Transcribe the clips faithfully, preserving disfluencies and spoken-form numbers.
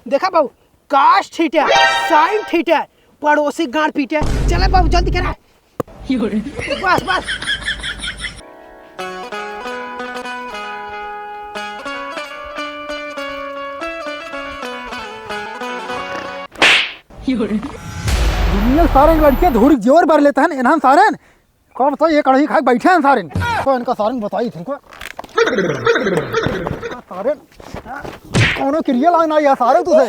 देखा बाबू, काश ठीक है, साइन ठीक है, पड़ोसी गांड पीटे। चला बाबू, जल्दी करा। बस, बस। दुनिया सारे लड़के धूर जोर भर लेते हैं, इन्हन सारे। कब तो ये कढ़ाई खाए बैठे हैं सारे। तो इनका सारे बताई थे इनको। सारे, कौनो किरिया लाइन आई है सारे तुझे।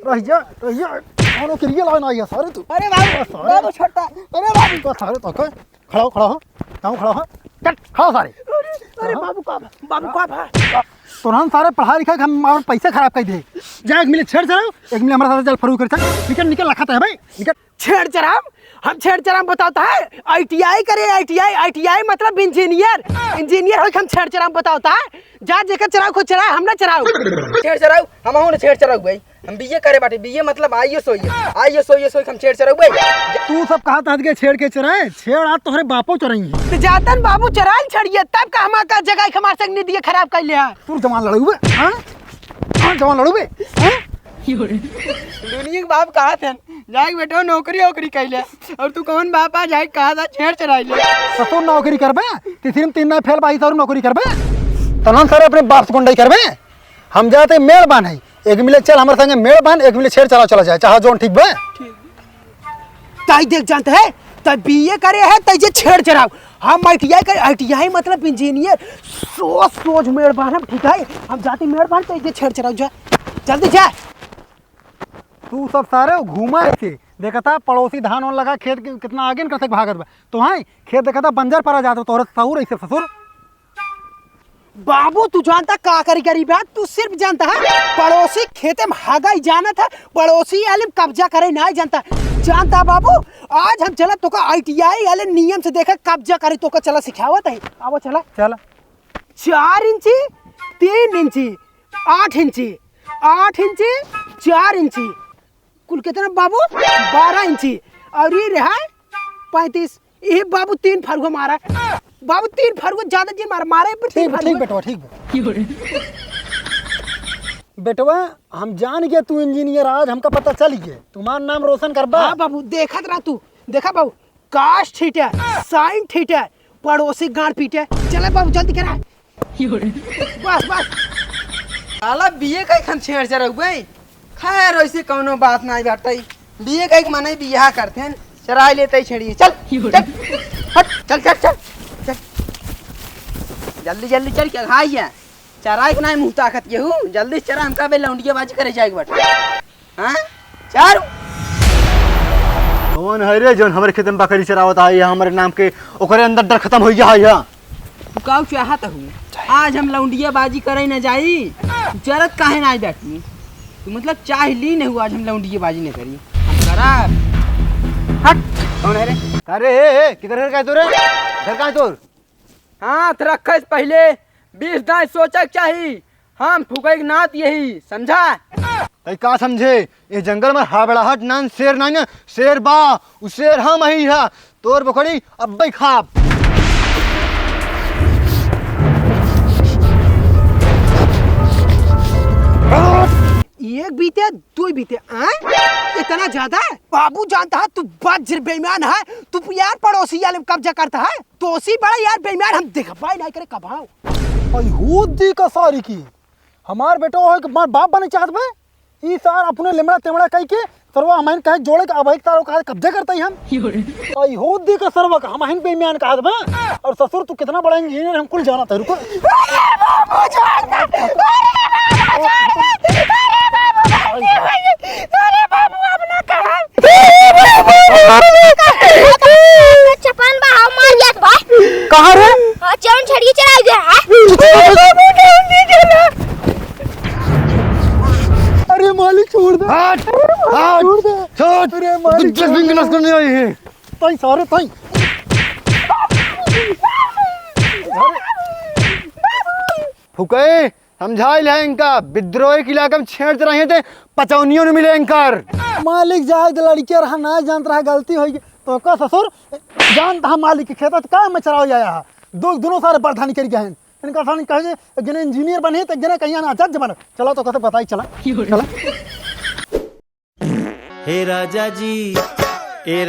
रह जा, रह जा। कौनो किरिया लाइन आई है सारे तू। अरे बाबू, सारे। बाबू छोड़ता। अरे बाबू। तो सारे तो के। खड़ा हो, खड़ा हो। क्यों खड़ा हो? चल, खड़ा हो सारे। अरे, अरे हाँ? बाबू का, बाबू का भा। तुरंत सारे पढ़ा लिखा के हम और पैसे खराब कर दे। जा एक मिनट छेड़ चलाओ, एक मिनट हमारे साथ चल फरू कर चल। निकल, निकल लखत है भाई, निकल। छेड़ चराम? हम छेड़ चराम बतावत है? आई टी आई करे, आई टी आई, आई टी आई मतलब इंजीनियर। इंजीनियर होइके हम छेड़ चराम बतावत है? जा जेकर चराउ को चरा, हम ना चराउ। छेड़ चराउ? हमहू ना छेड़ चराउ भाई। हम बी ए करे बाटे, बी ए मतलब आई एस होइए। आई एस, आई एस होइके हम छेड़ चराउ भाई। तू सब कहा था के छेड़ के चराए, छेड़ आज तोहरे बापो चराई है। तो जातन बाबू चराल छड़िए, तब का हमार का जगह के हमार संग निदिये खराब कर लिया। तू जवान लड़ू बे, हाँ? हाँ, जवान लड़ू बे, हाँ? दुनिया के बाप कहा थे, जाके बेटो नौकरी ओकरी कैले। और तू कौन बाप आ जाके कहा था छेड़ चराई ले? तो तू नौकरी करबे? तीसरी में तीन ना फेल बाई, और नौकरी करबे? तनन सारे अपने बाप से गुंडाई करबे? हम जाते मेड़ बांध है, एक मिले चल हमारे संगे मेड़ बांध, एक मिले छेड़ चला चला जाए, चाहे जोन ठीक बे? ताई देख जानते हैं, ताई बी ए करे है, ताई जे छेड़ चराउ। हम आई टी आई करे, आई टी आई मतलब इंजीनियर, सोच सोच मेड़ बांध हम, ठीक है? हम जाते मेड़ बांध, ताई जे छेड़ चराउ जा, जल्दी जा। तू सब सारे घूमा ऐसे, देखता पड़ोसी धान वान लगा खेत के कितना आगे निकल तक भागत बा। तो हाँ, खेत देखता बंजर पड़ा जात बा, तोहरे सहूर ऐसे ससुर। बाबू तू जानता का करी गरीब है, तू सिर्फ जानता है पड़ोसी खेते में हागा ही जानत है, पड़ोसी आलिम कब्जा करे ना जानता। जानता बाबू, आज हम चला तोका आई टी आई वाले नियम से देखा कब्जा करे तोका चला सिखावत है। आवो चला। चला। चार इंची, तीन इंची, आठ इंची, आठ इंची, चार इंची, कुल कितना बाबू? बारह इंची। और ये रहा पैंतीस। ये बाबू तीन फरुआ मारा। बाबू तीन फरुआ ज्यादा जी मारा, मारे पर तीन ठीक, ठीक फरुआ। बेटवा, ठीक बा। बेटवा, हम जान गए तू इंजीनियर, आज हमका पता चल गए। तुम्हार नाम रोशन करबा। हाँ बाबू, देखत रहा तू। देखा बाबू, काश ठीक है, साइन ठीक है, पड़ोसी गांड पीटे। चले बाबू, जल्दी करा। बस, बस। साला बी ए का खान छेड़ चराउ गए। खैर, वैसे कौनो बात नाहीं बाटे। बी ए का एक मनई बियाह करते हैं, चराई लेते ही छेड़िए। चल, चल, हट, चल, चल, चल, चल। जल्दी, जल्दी चल, क्या खाई है? चराई के नाहीं मुँह ताकत केहू, जल्दी से चरा, हमका बे लौंडियाबाजी करे जाए के बाटे। हाँ? चारू। कौन है रे जौन हमरे खेत में बकरी चरावत आई है हमरे नाम के, ओकरे अंदर डर खत्म हो गया है यहाँ। तू काऊ चाहत हूँ? आज हम लौंडियाबाजी करे न जाई, तू चरत काहे ना आई बैठी? तू मतलब चाह ली न हुआ आज हम लौंडियाबाजी न करी? हम करब। हट, कौन है रे? अरे, ए, ए, किधर घर का है तोरे? घर का है तोर? हाथ रखे से पहिले बीस दाईं सोचे के चाही। हम फुकई के नात यही, समझा? तई का समझे? ये जंगल में हाबड़ाहट नान शेर नान, शेर बा, उ शेर हम ही हा। तोर बकरी अब्बे खाब। एक बीते, दो बीते, आय? इतना ज्यादा? बाबू जानता है तू बज्र बेईमान है, तू यार पड़ोसी वाले में कब्जा करता है। तोसी बड़ा यार बेईमान, हम देखबा ही नहीं करे कबाओ। आई हो दी का सारी की। हमार बेटो है कि हमार बाप बने चाहत बे? ई सार अपने लेमड़ा तेमड़ा कह के सरवा हमहिन कहे जोड़े के अब एक तारो कहा कब्जा करता ही हम। आई हो दी का सरवा का हमहिन बेईमान कहा बे। और ससुर तू कितना बड़ा इंजीनियर हम कुल जानत है। रुको। अरे बाबू, छोड़ दे। अरे बाबू, छोड़ दे। अरे बाबू, अरे बाबू, अब ना कहा। चपान बा, हम मार जात बा। कहाँ रे? हाँ, चौन छड़िए चला गया है। अरे मालिक, छोड़ दे। हट, हट, छोड़ दे। छोड़। अरे मालिक, तुझे छोड़ दे। बिंग नस करने आई है। ताई सारे, ताई। फुकई, समझाई ले इनका, विद्रोही के इलाका में छेड़ रहे थे, पचौनियों ने मिले इनकर। मालिक जाए दे, लड़के रहा, ना जानत रहा, गलती होई गई। तो का ससुर, जानत हा मालिक के खेत, तो का में चरावे आया है? दो, दोनों सारे प्रधानी करी गए हैं। इनका सानी कहे जे, एक जने इंजीनियर बने, तो एक जने कहीं ना जज बने। चला तो कसे बताई, चला। चला। हे राजा जी, ए